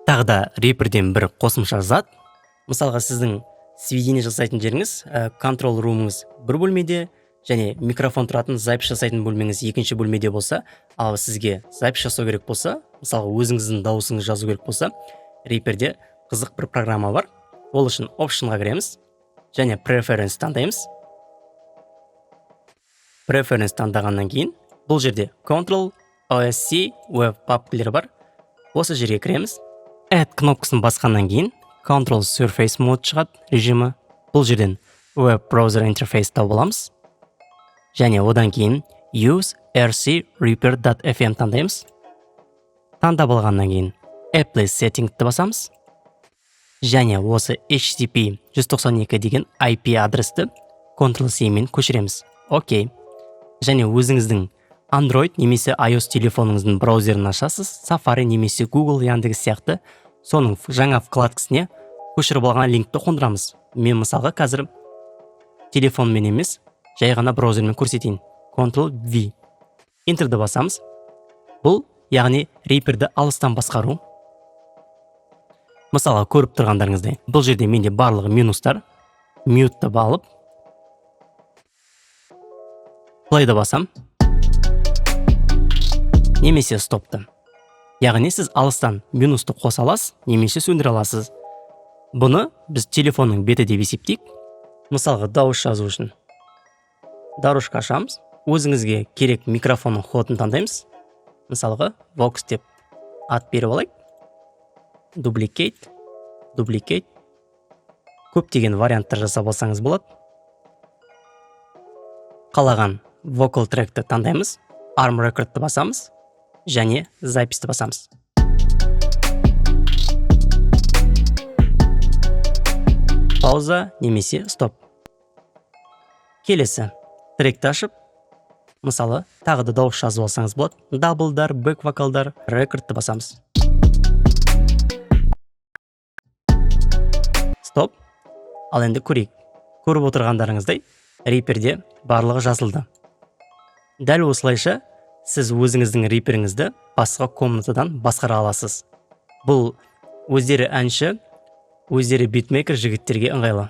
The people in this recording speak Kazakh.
Тағы да Reaper'ден бір қосымша зат. Мысалға, сіздің сведение жасайтын жеріңіз, control room'ыңыз бір бөлмеде және микрофон тұратын запись жасайтын бөлмеңіз екінші бөлмеде болса, ал сізге запись жасау керек болса, мысалға, өзіңіздің дауысыңызды жазу керек болса, Reaper'де қызық бір программа бар. Ол үшін Option'ға кіреміз және Preference таңдаймыз. Preference таңдағаннан кейін бұл жерде Control, OSC, Web папкалері бар. Осы жерге кіреміз. Add кнопкасын басқаннан кейін Control Surface Mode шығады режимі. Бұл жерден Web Browser Interface тауып аламыз. Және одан кейін Use RC Reaper.fm таңдаймыз. Таңдап алғаннан кейін Apply Setting-ті басамыз. Және осы HTTP 192 деген IP адресті Ctrl C мен көшіреміз. Окей. Және өзіңіздің Android немесе iOS телефоныңыздың браузерін ашасыз, Safari немесе Google, Яндекс сияқты, соның жаңа вкладкасіне көшіріп алған линкті қондырамыз. Мен, мысалға, қазір телефонмен емес, жай ғана браузермен көрсетейін. Ctrl V. Enterді басамыз. Бұл, яғни, Reaper'ді алыстан басқару. Мысалға, көріп тұрғандарыңыздай, бұл жерде менде барлығы минустар. Mute-ті алып, play'ды басам немесе стопты. Яғни сіз алыстан минусты қоса аласыз немесе сөндіре аласыз. Бұны біз телефонның беті деп есептейік. Мысалға, дауыс жазу үшін дорожка ашамыз. Өзіңізге керек микрофонның входын таңдаймыз. Мысалға, Vox деп ат беріп алайық. Duplicate, duplicate. Көптеген варианттар жасап алсаңыз болады. Қалаған vocal тректі таңдаймыз, Arm Recordты басамыз және записьті басамыз. Пауза немесе стоп. Келесі тректі ашып, мысалы, тағы да дауыс жазып алсаңыз болады. Даблдар, бэк вокалдар, рекордты басамыз. Стоп. Ал енді көрейік. Көріп отырғандарыңыздай, Reaper'де барлығы жазылды. Дәл осылайша сіз өзіңіздің Reaper'іңізді басқа комнатадан басқара аласыз. Бұл өздері әнші, өздері битмейкер жігіттерге ыңғайлы.